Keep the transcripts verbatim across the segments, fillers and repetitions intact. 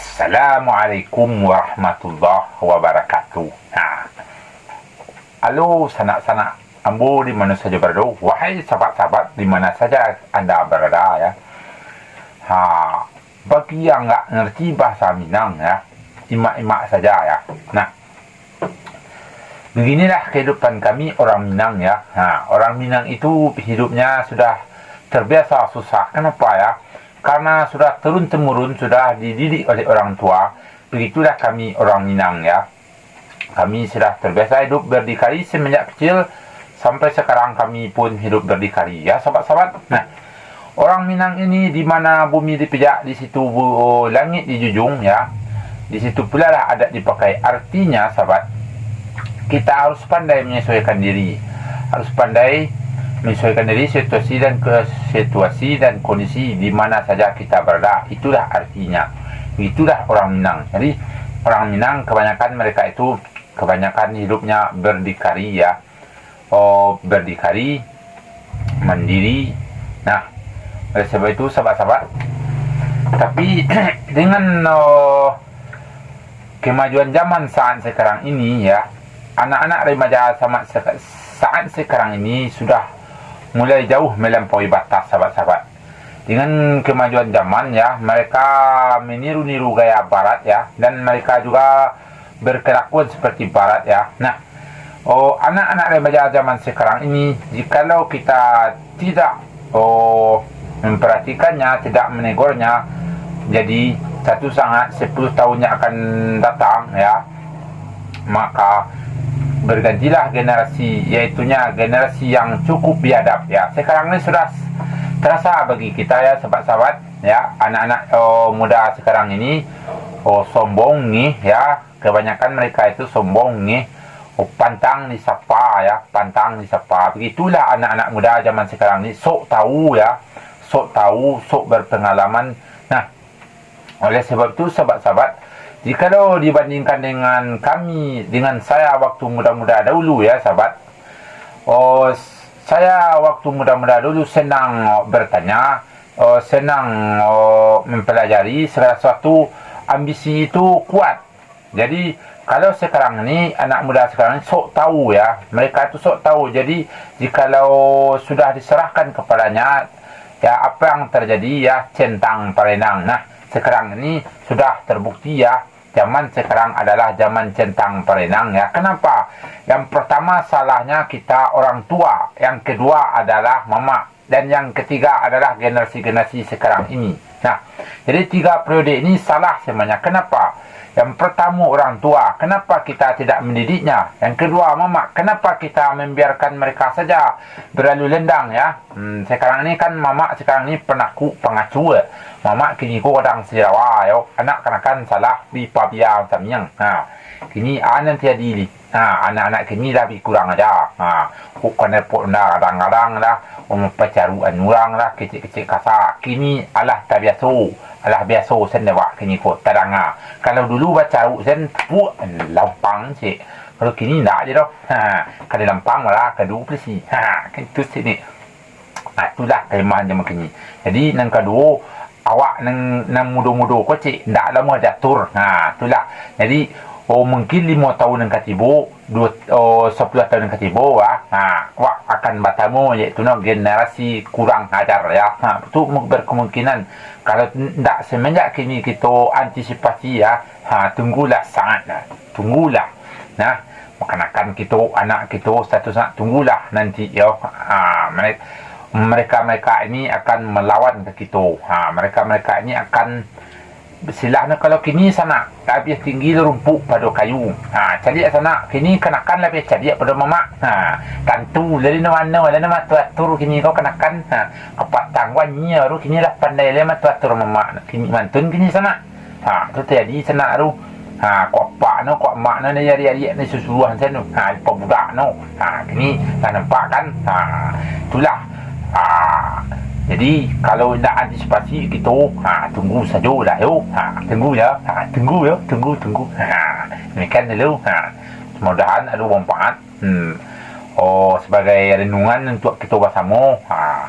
Assalamualaikum warahmatullahi wabarakatuh. Ha. Halo, sanak-sanak ambo di mano sajo barado, wahai sahabat-sahabat di mana saja anda barada, ya. Ha, bagi yang nggak ngerti bahasa Minang, ya, imak-imak saja, ya. Nah, beginilah kehidupan kami orang Minang, ya. Ha, orang Minang itu hidupnya sudah terbiasa susah. Kenapa, ya? Karena sudah turun-temurun, sudah dididik oleh orang tua. Begitulah kami orang Minang, ya. Kami sudah terbiasa hidup berdikari semenjak kecil, sampai sekarang kami pun hidup berdikari, ya, sahabat-sahabat. Nah, orang Minang ini, di mana bumi dipijak, di situ bu-, langit dijunjung, ya. Di situ pula lah adat dipakai. Artinya, sahabat, kita harus pandai menyesuaikan diri. Harus pandai menyesuaikan diri situasi dan ke-, situasi dan kondisi di mana saja kita berada. Itulah artinya. Itulah orang Minang. Jadi, orang Minang kebanyakan mereka itu, kebanyakan hidupnya berdikari, ya. Oh, berdikari, mandiri. Nah, oleh sebab itu, sahabat-sahabat, tapi dengan, oh, kemajuan zaman saat sekarang ini, ya, anak-anak remaja sama seka-, saat sekarang ini sudah mulai jauh melampaui batas, sahabat-sahabat. Dengan kemajuan zaman, ya, mereka meniru-niru gaya barat, ya, dan mereka juga berkelakuan seperti barat, ya. Nah, oh, anak-anak remaja zaman sekarang ini, jikalau kita tidak, oh, memperhatikannya, tidak menegurnya, jadi satu saat sepuluh tahun yang akan datang, ya, maka bergantilah generasi, yaitunya generasi yang cukup biadab, ya. Sekarang ni sudah terasa bagi kita, ya, sahabat-sahabat, ya, anak-anak, oh, muda sekarang ini, oh, sombong ni, ya, kebanyakan mereka itu sombong ni, oh, pantang disapa, ya, pantang disapa. Begitulah anak-anak muda zaman sekarang ni, sok tahu, ya, sok tahu, sok berpengalaman. Nah, oleh sebab itu, sahabat-sahabat, jikalau dibandingkan dengan kami, dengan saya waktu muda-muda dahulu, ya, sahabat. Oh, saya waktu muda-muda dulu senang, oh, bertanya, oh, senang, oh, mempelajari segala sesuatu, ambisi itu kuat. Jadi, kalau sekarang ni, anak muda sekarang ni sok tahu, ya. Mereka tu sok tahu. Jadi, jikalau sudah diserahkan kepadanya, ya, apa yang terjadi, ya, centang parenang. Nah, sekarang ni sudah terbukti, ya, zaman sekarang adalah zaman centang parenang, ya. Kenapa? Yang pertama, salahnya kita orang tua. Yang kedua adalah mamak. Dan yang ketiga adalah generasi-generasi sekarang ini. Nah, jadi tiga periode ini salah semuanya. Kenapa? Yang pertama, orang tua. Kenapa kita tidak mendidiknya? Yang kedua, mamak. Kenapa kita membiarkan mereka saja berlalu lendang, ya? Hmm, sekarang ni kan mamak sekarang ni penaku, pangacua. Mamak kini ko kadang sirawa, yo. Anak kanakan salah, dipabia samiang. Nah, kini a nan tiadi li. Ha, anak-anak kini lah bi kurang aja. Ha, kok kanai pok nda kadang-kadang lah, mampacaruakan urang lah, kecek-kecek kasa. Kini alah tabiaso, alah biaso sen dek awak kini ko tadanga. Kalau dulu bacaruak sen, puak, lampang cek. Kalau kini ndak je doh. Ha, kada lampang malah, kada pulisi. Ha, kan itu sini. Nah, itulah kalemahan zaman kini. Jadi, nan kaduo, awak nan, nan mudo-mudo ko, cik, ndak lamo diatur. Nah, itulah. Jadi, oh, mungkin limo tahun nan ka tibo, duo, oh, sapuluah tahun nan ka tibo, ah, nah, awak akan batamu, yaitu no, generasi kurang ajar, ya. Nah, itu mu-, berkemungkinan, kalau ndak semenjak kini kito antisipasi, ya, ha, tunggulah saat, nah, tunggulah. Nah, makanakan kito, anak kito, status anak, tunggulah nanti, yo. Ha, mere-, mereka-mereka ini akan melawan ka kito. Ha, mereka-mereka ini akan, istilahnya kalau kini sanak, labiah tinggi rumpuk pado kayu. Ha, caliak sanak, kini kanakan labiah caliak pado mamak. Ha, tantu, jadi no mano, lah no maatur-atur kini ko kanakan. Ha, kapatang wanyia baru kini lah pandai lah maatur-atur mamak. Kini mantun kini sanak. Ha, tu tajadi sanak tu. Ha, kok apak no, kok amak no, ni ariak-ariak ni susuruah sen tu. Ha, pabudak no. Ha, kini lah nampak kan. Ha, itulah. Ha, jadi, kalau indak antisipasi kito, ha, tunggu sajo lah yo. Ha, tunggu ya. Ha, tunggu yo, tunggu, tunggu. Ha, demikian dulu. Ha, mudah-mudahan ado manfaat. Hmm. Oh, sebagai renungan untuk kito basamo. Ha,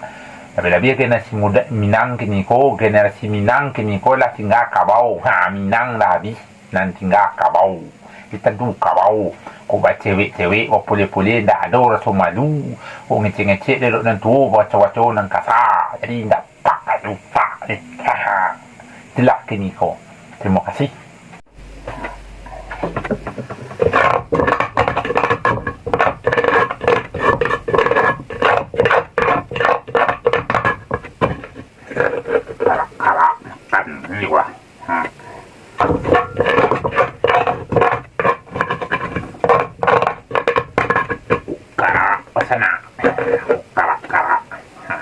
Labiah-labiah generasi muda Minang kini ko, generasi Minang kini ko lah tingga kabau. Ha, Minang lah abih, nan tingga kabau. Ditantu kabau. Kok bacewek-cewek, bapule-pule, ndak ado raso malu. Kok ngecek-ngecek dek nan tuo, baco-baco nan kasa. Jadi ndak pak tu, pak ni. Haha. Itulah kini ko. Terima kasih. Karak-karak makan ni wah. Ha. Karak pasanak. Karak-karak. Ha.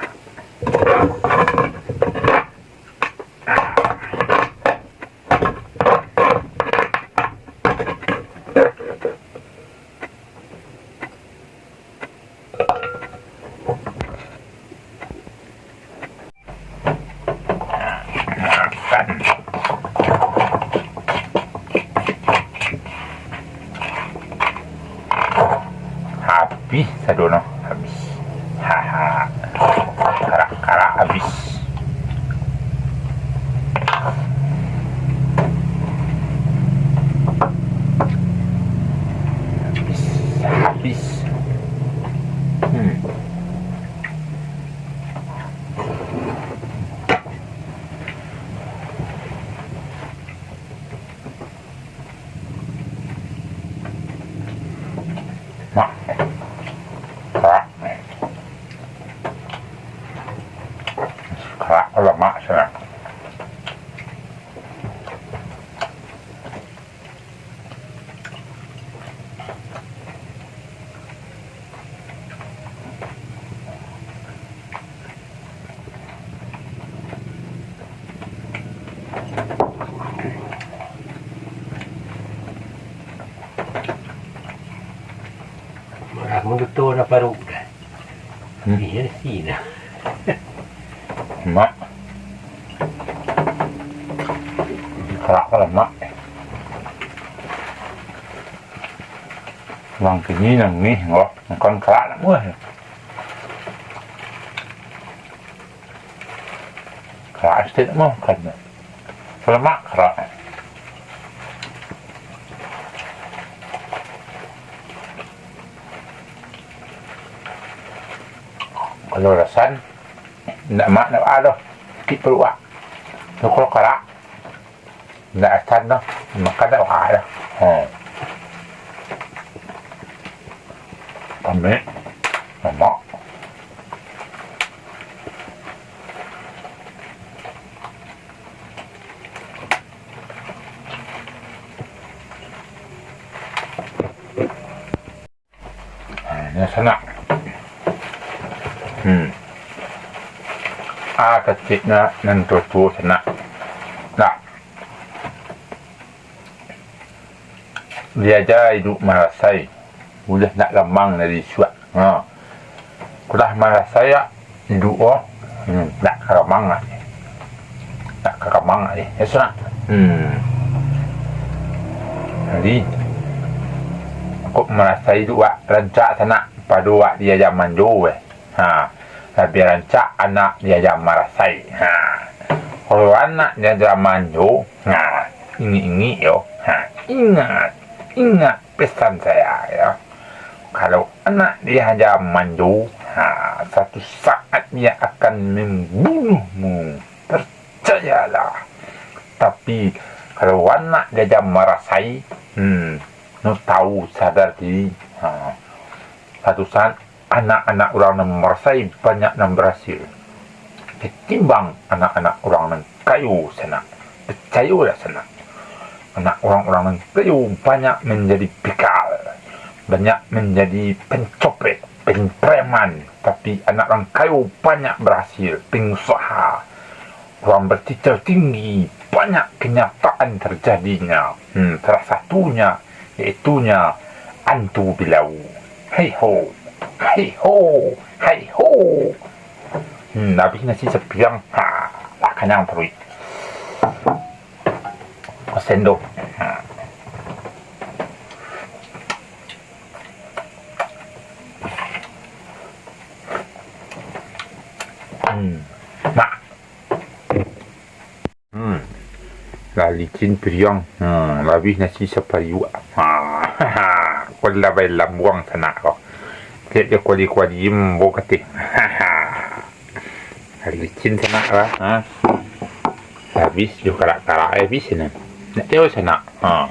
Makan. Habih sado no, habih. Haha. Karak-karak habih. Habih, habih. Hmm. Mak. Karak. Karak lemak sangat. Malah manggeto na paruik dah. Hmm. Iyo, sino. Mak. Karak lah, Mak. Urang kini nangih, wah, makan karak nak buah. Karak estet nak makan. Salamak karak. Kalau rasan, ndak mak, ndak ado. Sakik paruik, ah. Kalau karak, ndak acan doh, makan ndak baa doh. Hmm. Kami, mamak. Ha, nyo sanak. Hmm. A keceknyo nan tuo-tuo sanak. Nah. Diaja iduik marasai. Buliah nak gamang dari isuak. Ha. Kulah marasai, ah. Iduik ko, hmm, nak ka gamang lah. Nak ka gamang lah, eh. Yo sudah. Hmm. Jadi, kok marasai iduik wak rancak sanak pado wak diaja manjo, eh. Ha, labiah rancak anak diaja marasai. Ha. Kalau anak diaja manjo, ha, ingek-ingek yo. Ha, ingat, ingat pesan saya, yo. Kalau anak diaja manjo, ha, satu saat dia akan membunuhmu. Percayalah. Tapi, kalau anak diaja marasai, hmm, nyo tahu sadar diri, ha, satu saat anak-anak urang nan marasai banyak nan barasil, katimbang anak-anak urang nan kayo sanak. Picayolah sanak, anak urang-urang nan kayo banyak manjadi begal, banyak manjadi pencopet, preman, tapi anak urang kayo banyak barasil, pengusaha, urang bercicau tinggi, banyak kenyataan terjadinya. Hmm, salah satunya, yaitunyo antu bilau. Hei ho, hei ho, hei ho. Hmm, habih nasi sapiang, ha, lah kanyang paruik. Kok sendok. Ha. Hmm. Lah licin piriang. Hmm, labiah nasi sapariuak. Ha, ko lah bae lambuang sanak ko. Cek je kuali-kuali, hmm, bo kateh. Lah licin sanak lah. Ha. Habis jo karak-karak habis ni. Nak tahu sanak. Ha.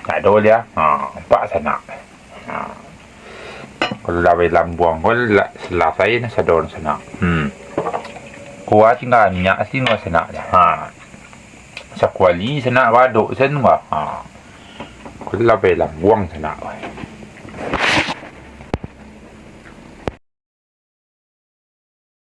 Tak ada dia. Ha, nampak sanak. Ha. Kalau lah bae lambuang ko lah salasai nah sadon sanak. Hmm. Kuah tinggal minyak tinggal sanak. Ha. Sakuali sanak badok sen bah. Ha. Kalau lah bae lambuang sanak.